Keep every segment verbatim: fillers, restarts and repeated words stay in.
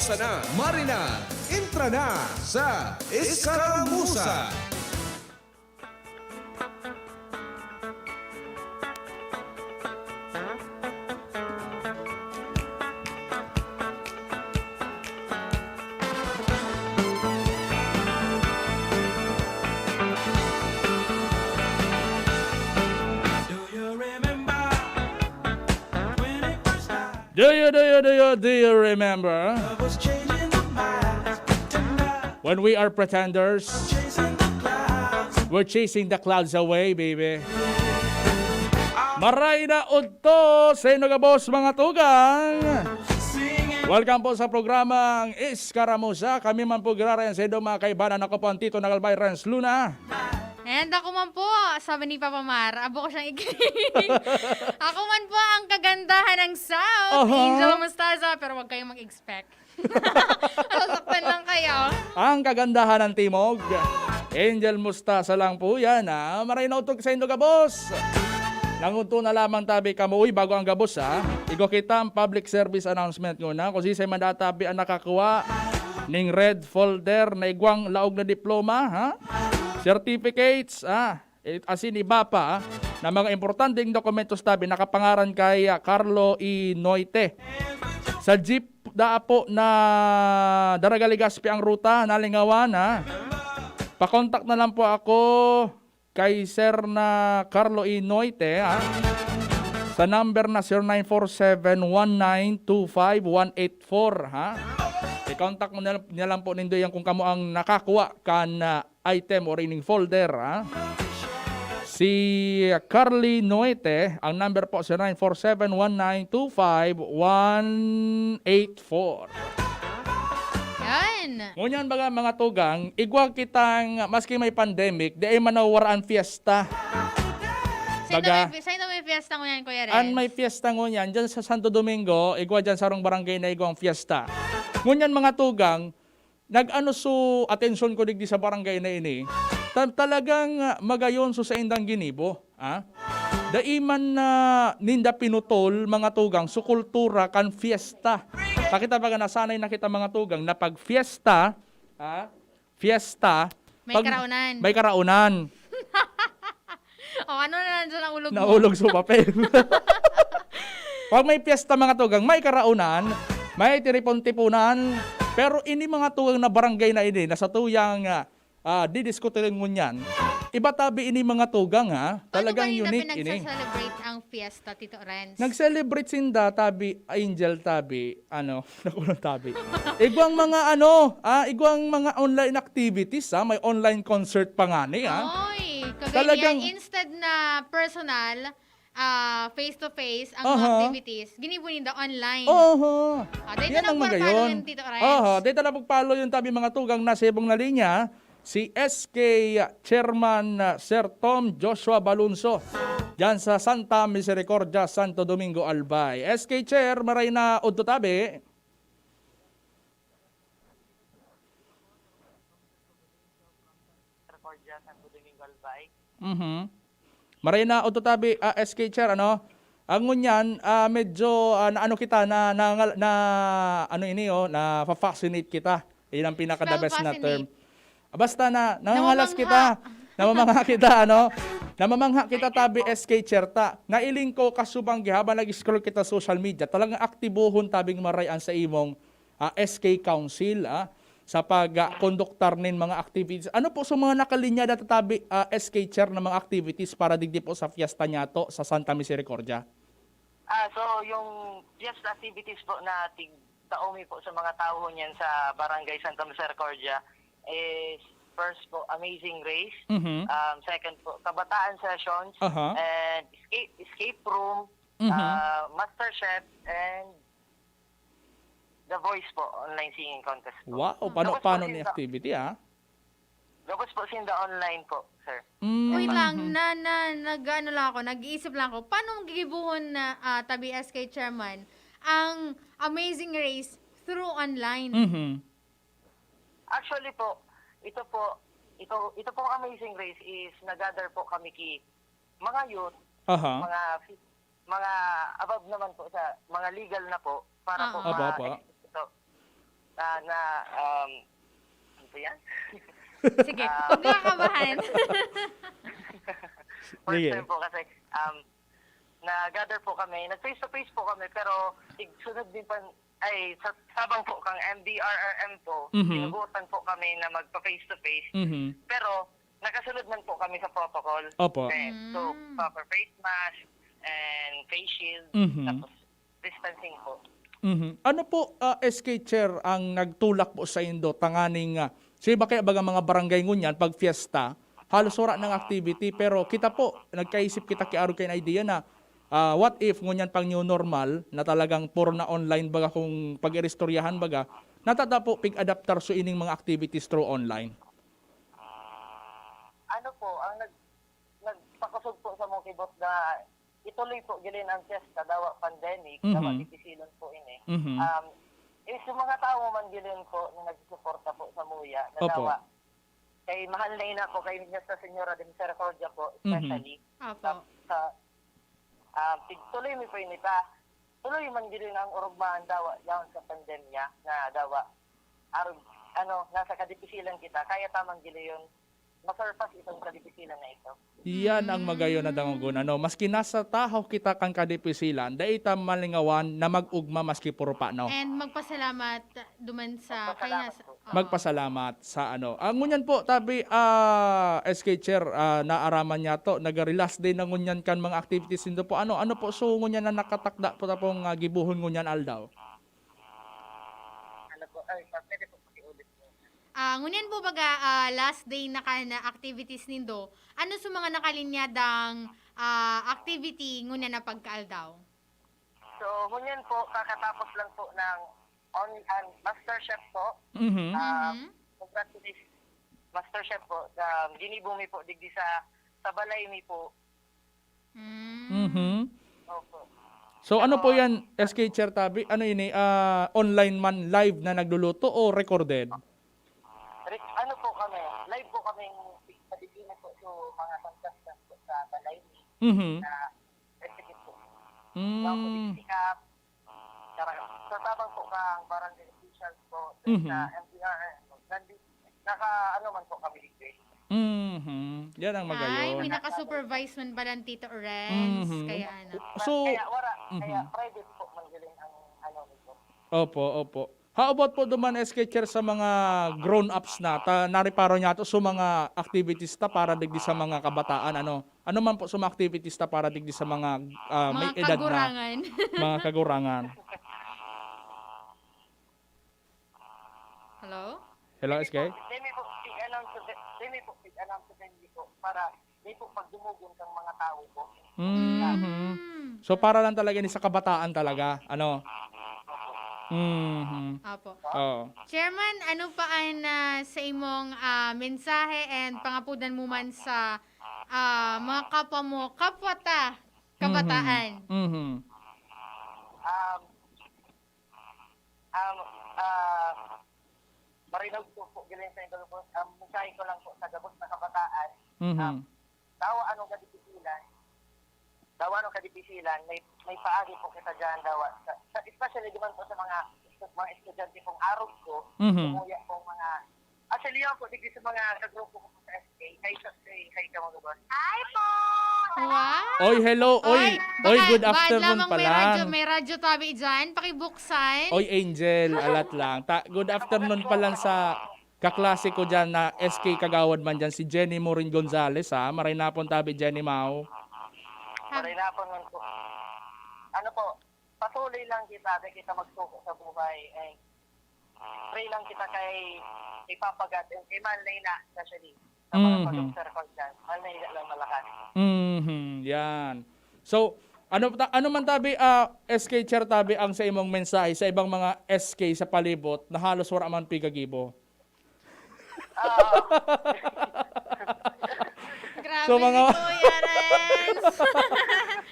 Sana, Marina, entra na sa Escaramuza. Do you, do you, do you, do you remember? When we are pretenders, we're chasing the clouds away, baby. Maray na udto sa inyo gabos, mga tugang. Welcome po sa programang Escaramuza. Kami man po giraray ang sa inyo, mga kaibanan. Ako po ang Tito Nagalbay Renz Luna. And ako man po, sabi ni Papa Mar, abo ko siyang ik-, ako man po ang kagandahan ng South, Aha. Angel Mostaza, pero wag kayong mag-expect. Masasaktan lang kayo. Ang kagandahan ng Timog, Angel Mostaza lang po yan, ha? Maray na udto sa inyo gabos. Ngunyan na lamang tabi kamo, uy, bago ang gabos, ha? Igwa kita ang public service announcement nguna. Kung sisay man databi ang nakakuha ning red folder na igwang laog na diploma, ha? Certificates, ha? It, asin iba pa, ah, na mga importanteng dokumentos tabi nakapangaran kay, ah, Carlo E. Noite. Sa jeep daa po na Daraga Legazpi ang ruta, nalingawan, ha? Pakontak na lang po ako kay Sir na Carlo E. Noite, ha? Sa number na zero nine four seven one nine two five one eight four, ha? I-contact mo na, na lang po nindo yan kung kamo ang nakakuha kan, ah, item o rining folder, ha? Si Carly Noete, ang number po, zero nine four seven one nine two five one eight four. Yan. Ngunyan, baga, mga tugang, igwa kitang, maski may pandemic, di ay manawar ang fiesta. Saan Baga, daw may, saan daw may fiesta ngunyan, Kuya Renz? An may fiesta ngunyan, dyan sa Santo Domingo, igwa dyan sa sarong barangay na igwang fiesta. Ngunyan, mga tugang, nag-ano so atensyon ko digdi sa barangay na ini, ta-, talagang, ah, magayon so saindang ginibo, ah. Dai man na ninda pinutol, mga tugang, so kultura kan fiesta. Ta kita baga nasanay na kita, mga tugang, na pag fiesta, ah, fiesta, May pag karaunan. may karaunan. O, ano na lang dyan ang ulog mo? Naulog sa papel. Pag may piyesta, mga tugang, may karaunan, may tiripon-tipunan, pero ini mga tugang na barangay na ini, na sa tuyang, ah, ah, didiskutin ngunyan, iba tabi ini mga tugang, ha? Paano Talagang ba nila unique ini. pinagsa-celebrate ang fiesta, Tito Renz? Nag-celebrate sinda, tabi, Angel, tabi, ano, nakulong tabi. Igwang mga ano, ah, igwang mga online activities, ah, may online concert pa nga ni, ah. Oy, kagaya Talagang niyan, instead na personal, ah, face to face ang mga Aha. activities, ginibo ninda online. Oho. Ah, dito Yan na ang pagpalo magayon. yun, Tito Renz. Oho, dito na pagpalo yung tabi mga tugang na sa ibong na linya. Si S K Chairman, ah, Sir Tom Joshua Balunso, diyan sa Santa Misericordia, Santo Domingo, Albay. S K Chair, maray na udto tabi. Misericordia, Santo Domingo, Albay. Mhm. Maray na udto tabi, ah, S K Chair, ano? Ang ngunyan, ah, medyo, ah, naano kita, na, na, na, ano ini, oh, na-fascinate kita. Iyan ang pinaka-the Spell best na term. fascinate. Basta na, nangangalas Namamangha. kita. Namamangha kita, ano? Namamangha kita, tabi, S K Chair, ta. Nailing ko, kasubang gi, habang nag-scroll kita social media, talagang aktibohon, tabing maray an sa imong, ah, S K Council, ah, sa pag, ah, konduktar nin mga activities. Ano po sa mga nakalinya na tatabi, ah, S K Chair, na mga activities para digdi po sa fiesta niyato sa Santa Misericordia? Ah, so yung fiesta activities po na tig-, taomi po sa mga tao niyan sa Barangay Santa Misericordia is first po, Amazing Race. Mhm. Um, second po, Kabataan Sessions. Aha. And escape, escape room, Mhm. ah, Master Chef, and The Voice po, online singing contest po. Wow, pano, Tapos po pano ni sinda activity, ah? Tapos po sinda online po, sir. Mm. Wait lang, Mhm. na, na, nag-ano lang ako, nag-iisip lang ako, paano gigibuhon na, ah, tabi S K Chairman, ang Amazing Race through online? Mhm. Actually po, ito po, ito, ito pong Amazing Race is nag-gather po kami ki mga youth, Aha. mga fi-, mga above naman po sa mga legal na po para Ah, po ah. Aba, ma-, aba. ito. Ah, na, um, ano po yan? Sige, huwag kang kabahan. First Sige. time po kasi, um, nag-gather po kami, nag-face to face po kami, pero tig-, sunod din pa, ay, sa tabang po kang M D R R M po, Mhm. sinugutan po kami na magpa-face to face. Mhm. Pero, nakasunod man po kami sa protocol. Opo. Eh, so, Mm. proper face mask and face shield, Mhm. tapos distancing po. Mhm. Ano po, ah, S K Chair, ang nagtulak po sa indo tanganing, ah, sa iba kaya baga mga barangay ngunyan pag fiesta, halos wala ng activity, pero kita po, nagkaisip kita ki arog kain idea na, ah, what if ngunyan pang new normal na talagang puro na online baga kung pag-iristoryahan baga, natata po pig-adaptar so ining mga activities through online? Ano po, ang nag nagpakusog po sa mga kibot na ituloy po gilin ang fiesta dawa pandemic, Mhm. dawa dipisilan po ini. Mhm. Um, eh, sa mga tao man gilin po na nagsusuporta po sa muya na Opo. dawa kay mahal na ina po, kay Nuestra Señora de Misericordia po, Mhm. especially Opo. sa, sa ah, tig-, tuloy mi po ini ta. Tuloy man gilin ang urugmaan dawa yaon sa pandemya na dawa arog, ano, nasa kadipisilan kita, kaya tamang gilin yun. Masurpass itong kadipisilan na ito. Yan ang magayon na dangogon. Ano, maski nasa tahaw kita kan kadipisilan, dai ta malingawan na mag-ugma maski puro pano. And magpasalamat duman sa Magpasalamat kaya sa- po. Oo. Magpasalamat sa ano. Ah, ngunyan po, tabi, ah, S K Chair, ah, naaraman niya to, nagari-last day na ngunyan kan mga activities nindo po. Ano, ano po, so ngunyan na nakatakda po tapong ah, gibohon ngunyan aldaw? Ano po, ay, pwede po pakiulit po. Ah, ngunyan po baga ah, last day na kan activities nindo. Ano sa mga nakalinyadang ah, activity ngunyan na pagkaaldaw? So, ngunyan po, kakatapos lang po ng on, an, Master Chef po. Mhm. Ah, Mhm. congratulations, Master Chef po. Um, ginibo mi po digdi sa, sa balay mi po. Mm. Mhm. Opo. So ano po yan, S K Chair Tabi? Ano ini? Ah, online man live na nagluluto o recorded? Rick, ano po kami? Live po kami sa Pilipinas po, so mga contestants po sa balay mi Mhm. na recipe po. Mga po Mm. Sikap, sa tabang po kang barangay officials po, Mhm. sa M D R, nandi, naka, ano man po kami dito. Mhm. Yan ang Ay, magayon. may naka-supervise man pala ang Tito Renz. Mhm. Kaya ano. So, Kaya wala, mhm. Kaya private po man galing ang ano nito. Opo, opo. How about po duman, S K Chair, sa mga grown-ups na? Ta, nariparo niya to, so mga activities ta para digdi sa mga kabataan, ano? Ano man po sa mga activities ta para digdi sa mga ah, may Mga edad na? kagurangan. Mga kagurangan. Hello? Hello, S K? Demi po, pig-announce sa, demi po, pig-announce sa venue po para di po pagdumugon kang mga tao po. Mhm. Mm. So para lang talaga ni sa kabataan talaga, ano? Mhm. Apo. Oo. Chairman, ano pa ang ah, sa imong ah, mensahe and pangapudan mo man sa ah, mga kapwa mo, kapwa ta, kabataan? Mhm. Um, um, ah, marinog ko po, galing sa inyo po, um, mensahe ko lang po sa gabos na kabataan, Mhm. Dawa anong kadipisilan, dawa anong kadipisilan, may, may paagi po kita dyan, dawa. Sa, sa, especially naman po sa mga, sa mga estudyante pong arog ko, Mhm. umuya pong mga, actually yun po, digdi sa mga kagrupo ko po sa S K, kay sa, kay, kay ka mga boss. Hi po! Wow! Oy, hello. Oy, Ay, oy, baka good bad afternoon lamang pa may radyo, lang. May radyo tabi dyan. Pakibuksan. Oy, Angel, alat lang. Ta, good afternoon pa lang sa kaklase ko dyan na S K kagawad man dyan, si Jenny Morin Gonzalez, ha. Maray na pon tabi, Jenny Mau. Maray na po naman po. Ano po, patuloy lang kita, di kita magsuko sa buhay. And pray lang kita kay, kay Papa God and kay Mahal na Ina, especially sa mga Mhm. pag-observe ko dyan. Mahal na Ina lang malakas. Mhm, yan. So, ano ta, ano man tabi, ah, S K Chair tabi ang sa imong mensahe sa ibang mga S K sa palibot na halos wala man pigagibo? Ah, Grabe So, mga ni Kuya Renz.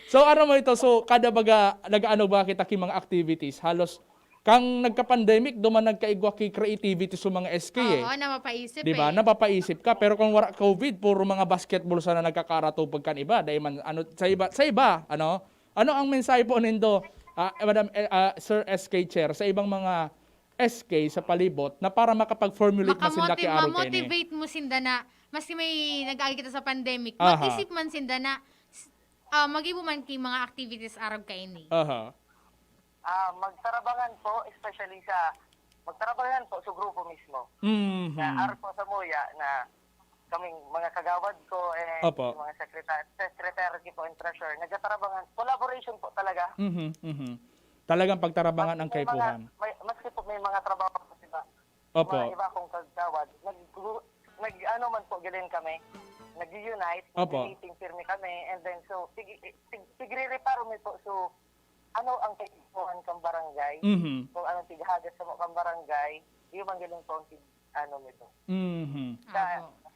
So, ano mo ito? So, kada baga, nag-ano ba kita ki mga activities? Halos, kang nagka-pandemic, duman nagkaigwa ki creativity sa mga S K eh. Oo, napapaisip Di ba? eh. Napapaisip ka. Pero kung wala COVID, puro mga basketball sana nagkakaratupag kan iba. Dahil man, ano, sa iba, sa iba, ano? Ano ang mensahe po nindo, ah, Madam, eh, ah, Sir S K Chair, sa ibang mga S K sa palibot na para makapag-formulate na sinda ki Makamotiv-, Aro Kenny. Ma-motivate mo sinda na, maski may nag-aagi kita sa pandemic, Aha. mag-isip man sinda na, s-, ah, mag-ibo man ki mga activities arog kaini. Aha. Ah, magtarabangan po, especially sa, magtarabangan po sa grupo mismo. Mhm. Na arog po sa muya na kaming mga kagawad ko and Opo. mga sekretar-, secretary ko and treasurer, nagtatarabangan. Collaboration po talaga. Mhm, mhm. Talagang pagtarabangan Maski ang may mga, kaipuhan. may, maski po may mga trabaho po, di ba? Opo. Mga iba kong kagawad, nag-, nag-ano man po, galing kami, nag-unite, Opo. nag-meeting, pirmi kami, and then so, tig-, tig-, tigre-reparo mi po, so, ano ang kaipuhan kang barangay, Mhm. kung anong tighagas sa kang barangay, yun ang galing po ang tig-, ano nito. Mhm. Sa, Opo.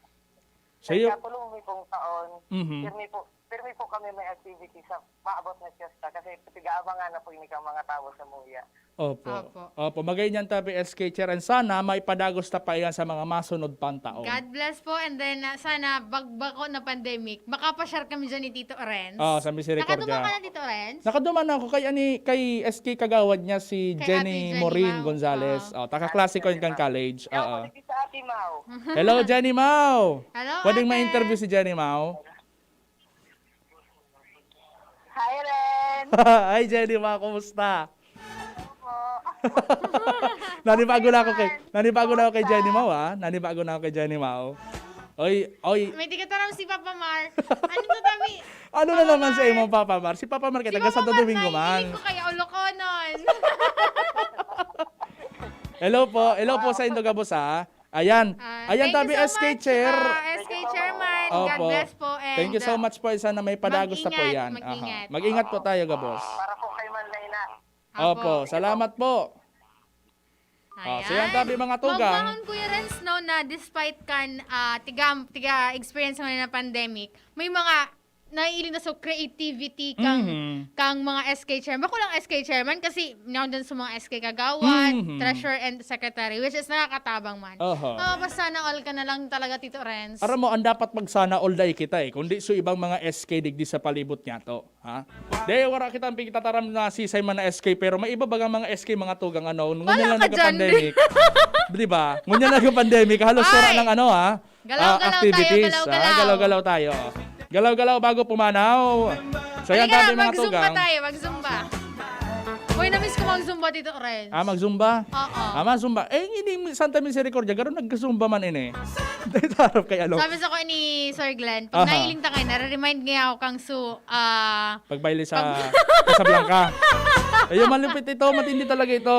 Sa'yo Nagkatulong mi pong taon, Mhm. pirmi po, pirmi po kami may activity sa maabot na fiesta kasi pigaabangan na po ini kang mga tawo sa muya. Opo. Opo. Opo, magayon yan tabi, S K Chair, and sana maipadagos ta pa iyan sa mga masunod pang taon. God bless po, and then, ah, sana bagbako na pandemic, makapa-share kami dyan ni Tito Renz. Oo, sa Misericordia. Nakaduman ka na, Tito Renz? Nakaduman na ako kay ani, kay S K kagawad niya, si Kay Jenny Ate Jenny Morin Mau. Gonzalez. Oo. Oh, taka-klase ko yun kang college. Ako, Oo. nagkita Ate Mau. Hello, Jenny Mau! Hello, Pwedeng ate. ma-interview si Jenny Mau? Hi, Ren! Hi, Jenny Mau, kumusta? Opo. Nanibago Okay na ako kay, naman. nanibago na ako kay Kumusta? Jenny Mau, ah. Nanibago na ako kay Jenny Mau. Oy, oy. May di ka taram si Papa Mar. Ano to, Tami? Ano na Papa naman sa Mar. imong Papa Mar? Si Papa Mar kay Si taga Papa Santo Mar, Domingo man. nahihiling ko kaya ulokonon. Hello po. Hello po sa indo gabos, ah. Ayan. Ah, Ayan, thank you tabi, so S K much, Chair. ah, S K Chairman. God Opo. bless po and, Thank you so ah, much po. Sana may padagos na po mag-ingat, yan. Aha. mag-ingat. Mag-ingat po tayo, gabos. Para po kay Manday na. Opo. Opo. Salamat po. Ah, so yan, Ayan. tabi, mga tugang. Maugmahon, Kuya Renz, no, na despite kan, ah, tiga, tiga experience ngayon na pandemic, may mga naiiling na sa creativity kang, Mhm. kang mga S K chairman. Bako lang S K chairman kasi nandiyan sa mga S K kagawad, Mhm. treasurer and secretary, which is nakakatabang man. Oho. Ah, basta na all ka na lang talaga, Tito Renz. Aram mo, ang dapat magsana all day kita eh, kundi sa ibang mga S K digdi sa palibot niya to. Ha? Di, wala kitang pigtataram na sisay man na S K, pero may iba bagang mga S K, mga tugang, ano, ngunyan Wala lang ka dyan, nagka-pandemic. Di ba? Ngunyan lang nagka-pandemic, halos wala Ay! ng ano, ha? Galaw-galaw Ah, tayo, activities, galaw-galaw. ha? Galaw-galaw tayo. Galaw-galaw bago pumanaw. So, yan, Halika tabi, na, mga mag-zumba tugang. tayo, mag-zumba. Uy, na-miss ko mag-zumba dito, Renz. Ah, mag-zumba? Oo. Ah, mag-zumba. Eh, hindi, Santa Misericordia, garo nag-zumba man ini. Dahil tarap kay Alok. Sabi sa ko ni Sir Glenn, pag Aha. nailing ta kayo, nare-remind niya ako kang su-, ah, Pagbaile sa Pag- Casablanca. Ayun, malupit ito. Matindi talaga ito.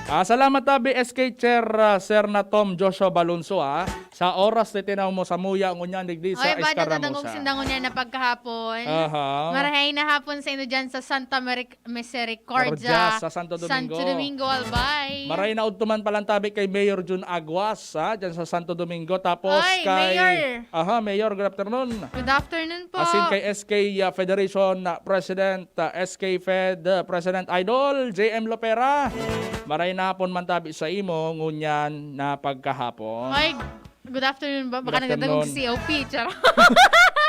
Ah, salamat, tabi, S K Chair, ah, Sir na Tom Joshua Balonso, ah. Sa oras na tinaw mo sa muya, ngunyan, digdi sa Oy, banda Escaramuza. Tatangog sinda ngunyan na pagkahapon. Aha. Marahay na hapon sa inyo dyan sa Santa Meric-, Misericordia, Cordia, sa Santo Domingo. Santo Domingo, Albay. Maray na udto man palang tabi kay Mayor Jun Aguas, ha, dyan sa Santo Domingo. Tapos Ay, kay, Mayor. Aha, Mayor, good afternoon. Good afternoon po. Asin kay S K, uh, Federation, uh, President, uh, S K Fed, uh, President Idol, J M Lopera. Maray na hapon man tabi sa imo, ngunyan na pagkahapon. Ay, good afternoon ba? Good Baka nagdadangog afternoon. si C O P, charot.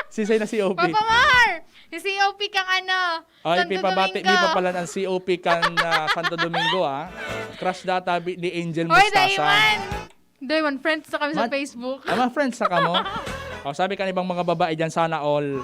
Sisay na C O P? Papa Mar! Si C O P kang ano, Ay, Santo pipabati Domingo. mi pa pala ang C O P kan, ah, Santo Domingo, ah. Crush data bi-, ni Angel Hoy, Mustasa. Daiman! Daiman, friends na kami sa Mat-, Facebook. Ah, mga friends na kamo? O, sabi kan ibang mga babae dyan, sana all.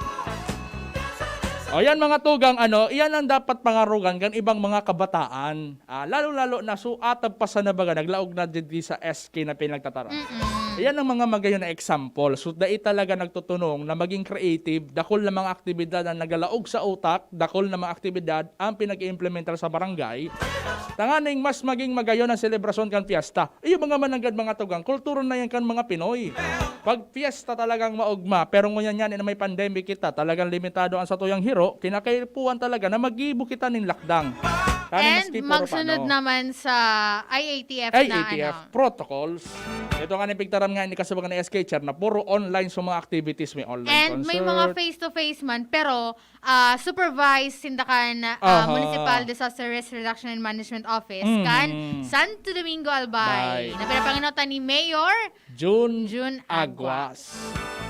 O, yan mga tugang, ano, iyan ang dapat pangarugan kan ibang mga kabataan. Ah, lalo-lalo na so atab pa sa nabaga, naglaog na digdi sa S K na pinagtatara. Mm-mm. Iyan ang mga magayon na example. So, dai talaga nagtutunong na maging creative, dakul na mga aktibidad na nagalaog sa utak, dakul na mga aktibidad ang pinag-iimplementar sa barangay. Tanganing mas maging magayon ang selebrasyon kan fiesta. Iyo mga mananggad, mga tugang, kultura na yan kan mga Pinoy. Pag fiesta talagang maogma, pero ngunyan yan na may pandemic kita, talagang limitado ang satuyang hiro, kinakaipuhan talaga na magibo kita nin lakdang. Tani And maski puro magsunod paano. naman sa I A T F na I A T F ano. protocols. Ito nga ni pigtaram nga ni kasabak ni S K Chair na puro online sa mga activities, may online And concert. may mga face-to-face man, pero, ah, supervised sinda kan, ah, Aha. Municipal Disaster Risk Reduction and Management Office, Mhm. kan Santo Domingo, Albay. Bay. Na pinapanginotan ni Mayor Jun Jun Aguas. Aguas.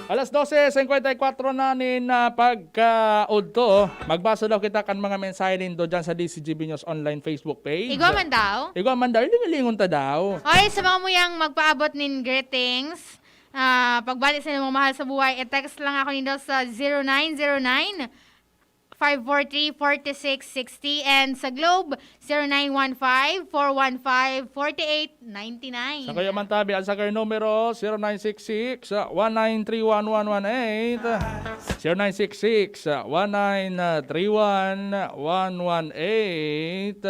Alas dose singkwenta y kwatro na nin, ah, pagkaudto. Magbasa daw kita kan mga mensahe nindo dyan sa D C G B News Online Facebook page. Igwa man daw? Igwa man daw. Ilingalingon ta daw. Oy, sa mga muyang magpaabot nin greetings, ah, pagbati sa inyong mahal sa buhay, i-text lang ako nindo sa zero nine zero nine, five four three, forty-six sixty, and sa Globe, zero nine one five, four one five, forty-eight ninety-nine. Sa kayo man tabi, ang sa kayo numero, zero nine six six, one nine three one one one eight. Zero nine six six, one nine three one one one eight.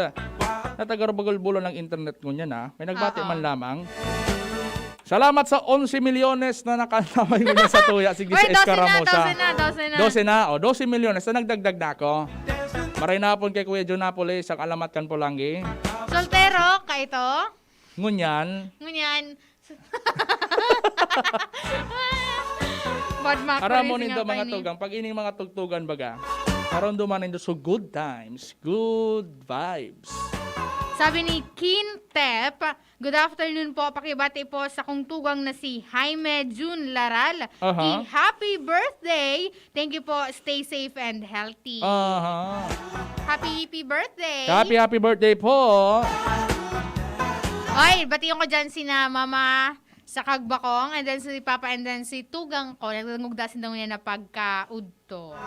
Natagarubagulbulo ng internet ngunyan, ah. May nagbati Oo. man lamang. Salamat sa onse milyones na nakaantabay ngunyan sa tuya, si Uy, Giselle dose na, Escaramuza. dose na, dose na. Dose na, o, dose milyones na nagdagdag na ako. Maray na hapon kay Kuya Jun Napoles, ang alamat kan Polangui. Soltero, ka ito? Ngunyan. Ngunyan. Bad mouth Aram mo police nindo, nga mga kaini. tugang, pag ining mga tugtugan baga, karon duman nindo, so good times, good vibes. Sabi ni Kintep, "Good afternoon po. Pakibati po sa kong tugang na si Jaime Jun Laral. Aha. Ki happy birthday. Thank you po. Stay safe and healthy." Aha. Happy, happy birthday. Happy, happy birthday po. Oy, bati ko dyan sina Mama sa Kagbakong, and then si Papa, and then si Tugang ko. Nagdangog dasin daw niya na pagkaudto.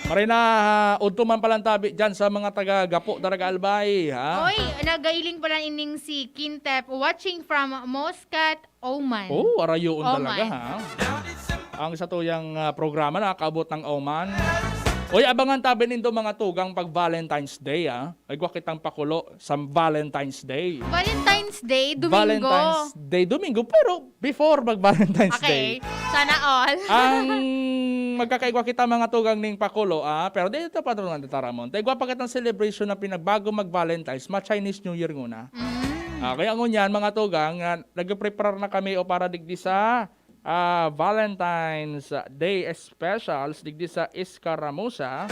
Maray na, ah, udto man palang tabi dyan sa mga taga Gapo, Daraga Albay, ha? Oy, nagailing pala ining si Kintep, watching from Muscat, Oman. Oh, arayoon Oman. talaga, ha? Ang sa tuyang, ah, programa, nakakaabot ng Oman. Oy, abangan tabi nindo, mga tugang, pag Valentine's Day, ha? Igwa kitang pakulo sa Valentine's Day. Valentine's Day, Domingo. Valentine's Day, Domingo, pero before mag-Valentine's Okay, Day. sana all. Ang magkakaigwa kita, mga tugang, ning pakulo, ah, pero di ito pa ito nga tataramon. Ta igwa pa kitang celebration na pinagbago mag-Valentine's, ma-Chinese New Year nguna. Mm. Ah, kaya ngunyan, mga tugang, ah, nagpe-prepare na kami o para digdi sa, ah, Valentine's Day specials digdi sa Escaramuza.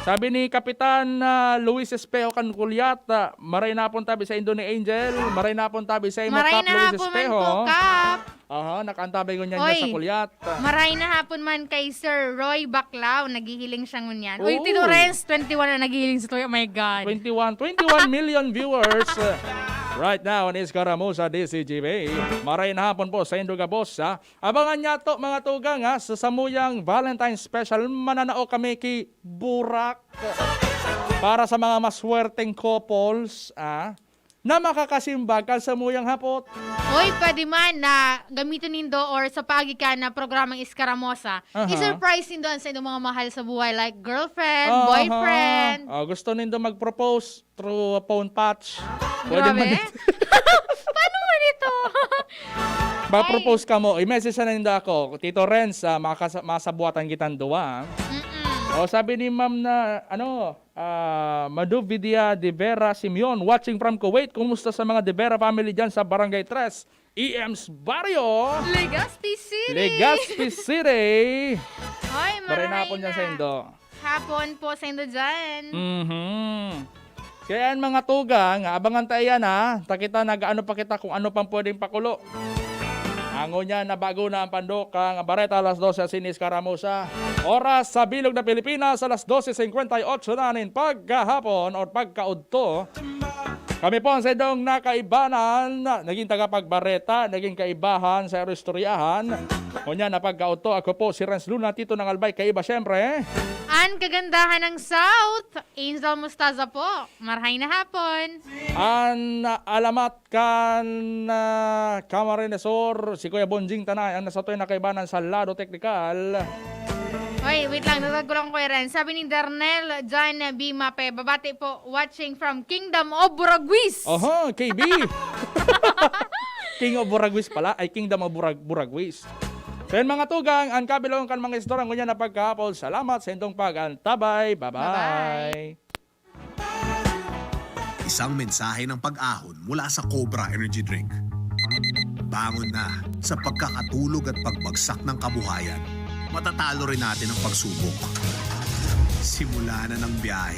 Sabi ni Kapitan, ah, Luis Espejo kan Kulyat, ah, "Maray na hapon tabi sa indo ni Angel. Maray na hapon tabi sa imo, Maray Kap na Luis hapon man Espejo." po, Kap. Aha, nakaantabay ngunyan Oy, sa Kulyat. Maray na hapon man kay Sir Roy Baclao, naghihiling siya ngunyan. Uy, Uy. Tito Renz, twenty-one na naghihiling sa tuyo. Oh my God. Twenty-one, twenty-one million viewers, uh, right now in Escaramuza, D C G B. Maray na hapon po sa indo gabos, ha? Abangan niya to, mga tugang, ha? Sa samuyang Valentine's Special, mananao kami ki Burak. Para sa mga maswerteng couples, ah, na makakasimbag kan samuyang hapot. Hoy, pwede man na gamiton nindo or sa paagi kan na programang Escaramuza, Aha. i-surprise nindo ang sa inyong mga mahal sa buhay, like girlfriend, Aha. boyfriend. Oh, gusto nindo mag-propose through a phone patch? Pwede Grabe. man. Paano man ito? Mag-propose Ay. ka mo, i-message na nindo ako. Tito Renz, ah, makasa-, masabuatan kitang duwa. Mm-mm. O, sabi ni ma'am na, ano, Ah, Madu Vidya de Vera Simeon, watching from Kuwait. Kumusta sa mga de Vera family dyan sa Barangay Tres, E M's Barrio? Legazpi City! Legazpi City! Hoy, Maray na hapon dyan sa indo. Hapon po sa indo dyan. Mhm. Kaya yan, mga tugang, abangan tayo yan, ha. Takita, nag-ano pa kita kung ano pang pwedeng pakulo. Ngunyan na bago na ang pandok, ang bareta, alas dose, asin Escaramuza. Oras sa bilog na Pilipinas, alas dose singkwenta y otso na nin pagkahapon or pagkaudto. Kami po ang saindong nakaibanan, naging tagapagbareta, naging kaibahan sa istoryahan. Ngunyan na pagkaudto, ako po si Renz Luna, Tito ng Albay, kaiba siyempre. Ang kagandahan ng South, Angel Mostaza po. Marhay na hapon. An alamat kan, ah, Camarines Sur, si Kuya Bonjing Tanay, ang nasa tuwing nakaibanan sa lado teknikal. Oy, wait lang, dagdag ko lang, Kuya Ren. Sabi ni Darnel John B. Mape, babati po, watching from Kingdom of Buraguis. Oho, K B. King of Buraguis pala, ay Kingdom of Burag-, Buraguis. So yun, mga tugang, ang kabilong kan mga istorya ngunyan na pagkahapon. Salamat sa indong pag-antabay. Bye-bye. Bye-bye. Isang mensahe ng pag-ahon mula sa Cobra Energy Drink. Bangon na sa pagkakatulog at pagbagsak ng kabuhayan. Matatalo rin natin ang pagsubok. Simula na ng biyahe.